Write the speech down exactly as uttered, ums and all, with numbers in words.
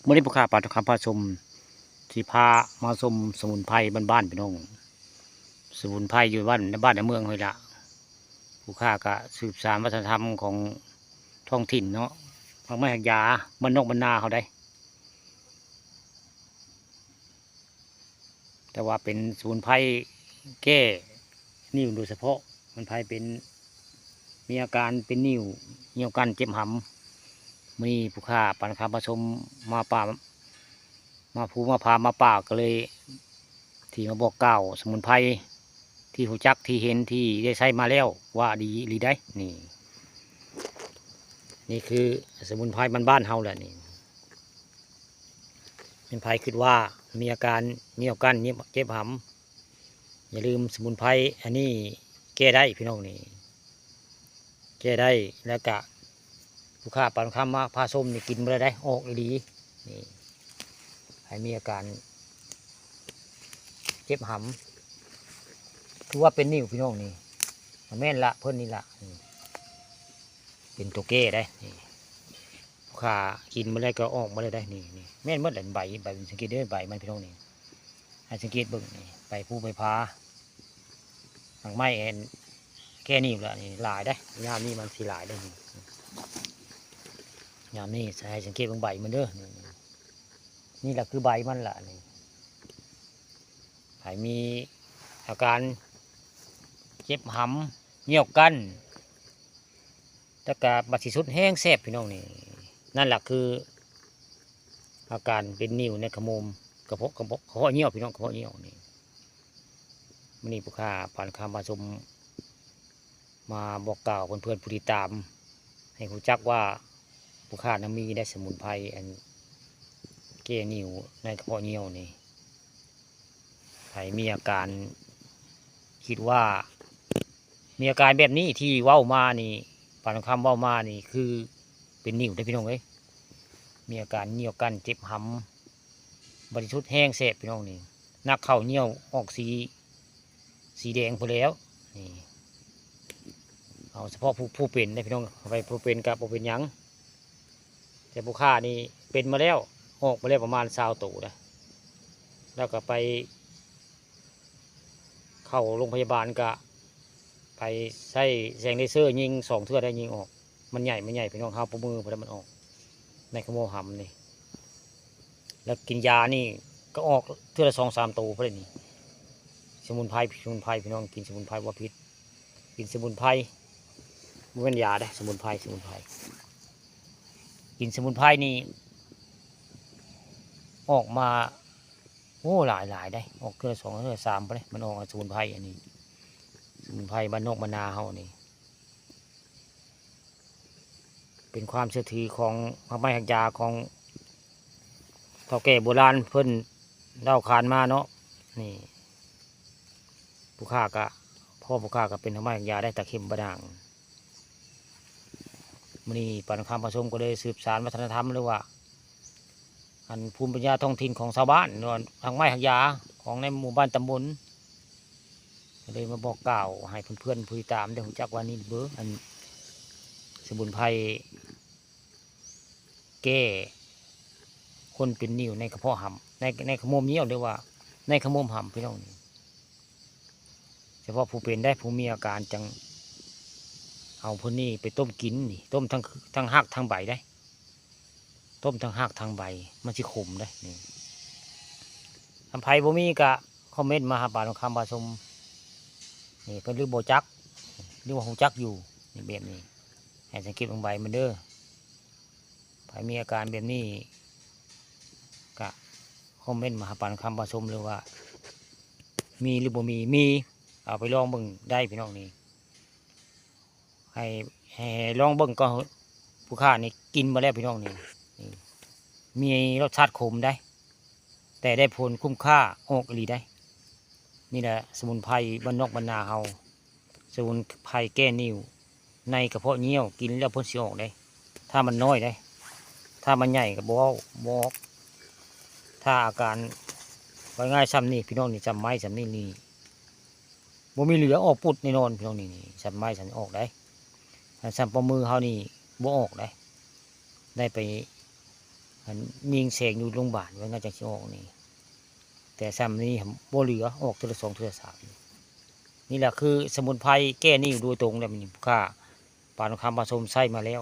มื้อนี้ผู้ข้าปานคำพาชม สิพามาชมสมุนไพรบ้านๆ พี่น้อง สมุนไพรอยู่บ้าน ในบ้านในเมืองเฮานี่ล่ะ ผู้ข้าก็สืบสานวัฒนธรรมของท้องถิ่นเนาะ ผักไม้ ผักหญ้าบ้านนอกบ้านนาเฮาได้ แต่ว่าเป็นสมุนไพรแก้นิ่วโดยเฉพาะ สมุนไพรเป็น มีอาการเป็นนิ่ว เหี่ยวกั้นเจ็บหำ มื้อนี้ผู้ข้าปานคำพาชมมาป่า มาภูมาผามาป่าก็เลย ที่มาบอกกล่าวสมุนไพรที่รู้จักที่เห็นที่ได้ใช้มาแล้วว่าดีอีหลีได้ นี่ นี่คือสมุนไพรบ้านๆ เฮาแหละนี่ เป็นไผคิดว่ามีอาการเหี่ยวกั้นเจ็บหำ อย่าลืมสมุนไพรอันนี้แก้ได้พี่น้องนี่ แก้ได้ แล้วก็ผู้ข้าปานคำมาพาชมนี่กินบ่ได้ได้ ออกอีหลี นี่ ให้มีอาการเจ็บหำ คือว่าเป็นนิ่วพี่น้องนี่ แม่นละเพิ่นนี่ละ นี่ เป็นตัวแก้ได้ นี่ ผู้ข้ากินมาแล้วก็ออกมาเลยได้ นี่ นี่ แม่นหมดแหละ ใบ ใบ สังเกตเด้อ ใบมันพี่น้องนี่ ให้สังเกตเบิ่งนี่ ใบภูใบพา หมากไม้แอน แก้นิ่วละนี่ หลายได้ ยามนี้มันสิหลายได้นี่ ยามนี้ให้สังเกตเบิ่งใบมันเด้อ นี่ นี่แหละคือใบมันละนี่ ให้มีอาการเจ็บหำ เหี่ยวกั้น แล้วก็บัดสิสุดแฮงแสบพี่น้องนี่ นั่นแหละคือ อาการเป็นนิ่วในขะโมม กระเพาะ กระเพาะ กระเพาะเหี่ยวพี่น้อง กระเพาะเหี่ยวนี่ มื้อนี้ผู้ข้าปานคำพาชม มาบอกกล่าวเพื่อนๆผู้ติดตาม ให้รู้จักว่าผู้ข้านั้นมีได้สมุนไพรอันแก้นิ่วในกระเพาะเหี่ยวนี่ ไผมีอาการ คิดว่า มีอาการแบบนี้ที่เว้ามานี่ ปานคำเว้ามานี่คือเป็นนิ่วเด้อพี่น้องเอ้ย มีอาการเหี่ยวกั้นเจ็บหำ บัดสิสุดแฮงแสบพี่น้องนี่ นักเข้าเหี่ยวออกสี สีแดงพู้นแหล้ว นี่ เอาเฉพาะผู้ ผู้เป็นนะพี่น้อง ไปผู้เป็นก็บ่เป็นหยัง แต่ผู้ข้านี่เป็นมาแล้ว ออกมาแล้วประมาณซาวโตนะ แล้วก็ไป เข้าโรงพยาบาลก็ ไปใช้แสงเลเซอร์ยิงสองเทื่อได้ยิงออก มันใหญ่ มันใหญ่พี่น้อง เฮาปะมือพอได้มันออก ในขะโมมหำนี่ แล้วกินยานี่ก็ออกเทื่อละสองสามโตพอได้นี่ สมุนไพร สมุนไพรพี่น้อง กินสมุนไพรบ่ผิด กินสมุนไพร บ่แม่นยาเด้ สมุนไพร สมุนไพร กินสมุนไพรนี่ ออกมา โอ้ หลายหลายได้ ออกเทื่อละสองเทื่อละสามพอได้ มันออกสมุนไพรอันนี้ สมุนไพรบ้านนอกบ้านนาเฮานี่ เป็นความเชื่อถือของหมากไม้หมากยาของเฒ่าแก่โบราณเพิ่นเล่าขานมาเนาะ นี่ ผู้ข้าก็ พ่อผู้ข้าก็เป็นหมากไม้หมากยาได้ตะเข็มบะด่าง มื้อนี้ปานคำพาชมก็เลยสืบสานวัฒนธรรมหรือว่า อันภูมิปัญญาท้องถิ่นของชาวบ้านเนาะ หมากไม้หมากยาของในหมู่บ้านตำบล ก็เลยมาบอกกล่าวให้เพื่อนๆผู้ติดตามได้รู้จักว่านี่เด้อ อันสมุนไพรแก้คนเป็นนิ่วในกระเพาะหำ ใน ในขะโมมเหี่ยวหรือว่าในขะโมมหำพี่น้องนี่ เฉพาะผู้เป็นได้ ผู้มีอาการจังเอาพวกนี้ไปต้มกินนี่ ต้มทั้ง ทั้งรากทั้งใบได้ ต้มทั้งรากทั้งใบ มันสิขมได้นี่ คันไผบ่มีก็คอมเมนต์มาหาปานคำพาชม นี่ เพิ่นหรือบ่จัก หรือว่าฮู้จักอยู่ นี่แบบนี้ ให้สังเกตเบิ่งใบมันเด้อ ไผมีอาการแบบนี้ ก็คอมเมนต์มาหาปานคำพาชมเลยว่า มีหรือบ่มี มี เอาไปลองเบิ่งได้พี่น้องนี่ ให้ ให้ลองเบิ่งก็ ผู้ข้านี่กินมาแล้วพี่น้องนี่ นี่ มีรสชาติขมได้ แต่ได้ผลคุ้มค่า ออกอีหลีได้ นี่แหละสมุนไพรบ้านนอกบ้านนาเฮา สมุนไพรแก้นิ่ว ในกระเพาะเหี่ยว กินแล้วเพิ่นสิออกได้ ถ้ามันน้อยได้ ถ้ามันใหญ่ก็บ่ออก บ่ออก ถ้าอาการ ว่าง่ายส่ำนี่พี่น้องนี่ ส่ำไม้ส่ำนี่นี่ บ่มีเหลือ ออกปุดแน่นอนพี่น้องนี่ นี่ ส่ำไม้ส่ำนี่ออกได้ ถ้าส่ำปะมือเฮานี่บ่ออกได้ ได้ไป อันยิงแสงอยู่โรงพยาบาลว่าน่าจะสิออกนี่ แต่ซ้ำนี้บ่เหลือ ออกเทื่อละสองเทื่อสาม นี่แหละคือสมุนไพรแก้นิ่วโดยตรงเลย มันค่า ปานคำผสมใช้มาแล้ว